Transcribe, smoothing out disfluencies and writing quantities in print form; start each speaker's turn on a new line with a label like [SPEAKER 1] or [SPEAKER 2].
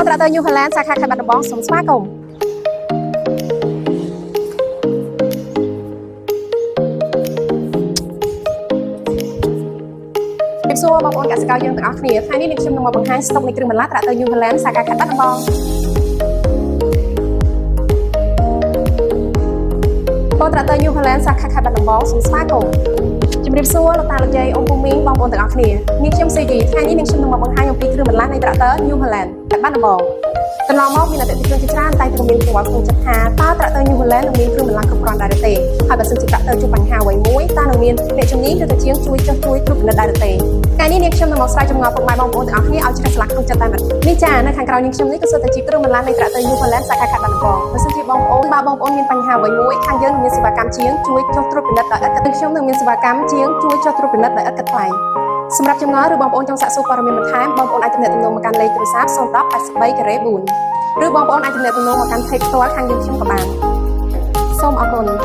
[SPEAKER 1] ត្រាក់ទ័រ New Holland សាខាខេត្តបាត់ដំបងសូមស្វាគមន៍ជម្រាបសួរបងប្អូនកសិករយើងទាំងអស់គ្នាថ្ងៃនេះនាងខ្ញុំនឹងមកបង្ហាញស្តុកនៃគ្រឿងបន្លាស់ត្រាក់ទ័រ New Holland សាខាខេត្តបាត់ដំបងបងត្រាក់ទ័រ New Holland សាខាខេត្តបាត់ដំបងសូមស្វាគមន៍ជម្រាបសួរលោកតាលោកយាយអ៊ំពូមីងបងប្អូនទាំងអស់គ្នានាងខ្ញុំសេរីថ្ងៃនេះនាងខ្ញុំនឹងមកបង្ហាញអំពីគ្រឿងបន្លាស់នៃត្រាក់ទ័រ New Holland ខេត្តបាត់ដំបងកន្លងមកមានអតិថិជនជាច្រើនតែងតែមានកង្វល់ក្នុងចិត្តថាតើត្រាក់ទ័រ New Holland នឹងមានគ្រឿងបន្លាស់គ្រប់គ្រាន់ដែរឬទេហើយបើសិនជាត្រាក់ទ័រជួបបញ្ហាអ្វីមួយតើនឹងមានអ្នកជំនាញឬក៏ជាងជួយចុះជួយត្រួតពិនិត្យដែរឬទេថ្ងៃនេះនាងខ្ញុំនឹងមកស្រាវចម្ងល់ពុកម៉ែបងប្អូនទាំងអស់គ្នាឲ្យជ្រះស្រឡះក្នុងចិត្តតែម្ដងនេះចានៅខាងក្រោយនាងខ្ញុំនេះក៏សុទ្ធតែជាគ្រឿងបន្លាស់នៃត្រាក់ទ័រ New Holland សាខាខេត្តបាត់ដំបងបើសិនជាបងប្អូនបើបងប្អូនមានបញ្ហាអ្វីមួយខាងយើងនឹងមានសេវាកម្មជាងជួយចុះត្រួតពិនិត្យដោយឥតគិតខ្ញុំនឹងមានសេវាកម្មជាងជួយចុះត្រួតពិនិត្យដោយឥតគិតថ្លៃសម្រាប់ចម្ងល់ឬបងប្អូនចង់សាកសួរព័ត៌មានបន្ថែមបងប្អូនអាចទំនាក់ទំនងមកកាន់លេខទូរស័ព្ទ010 83ការ៉េ4ឬបងប្អូនអាចទំនាក់ទំនងមកកាន់ page ផ្ទាល់ខាងយើងខ្ញុំក៏បានសូមអរគុណ។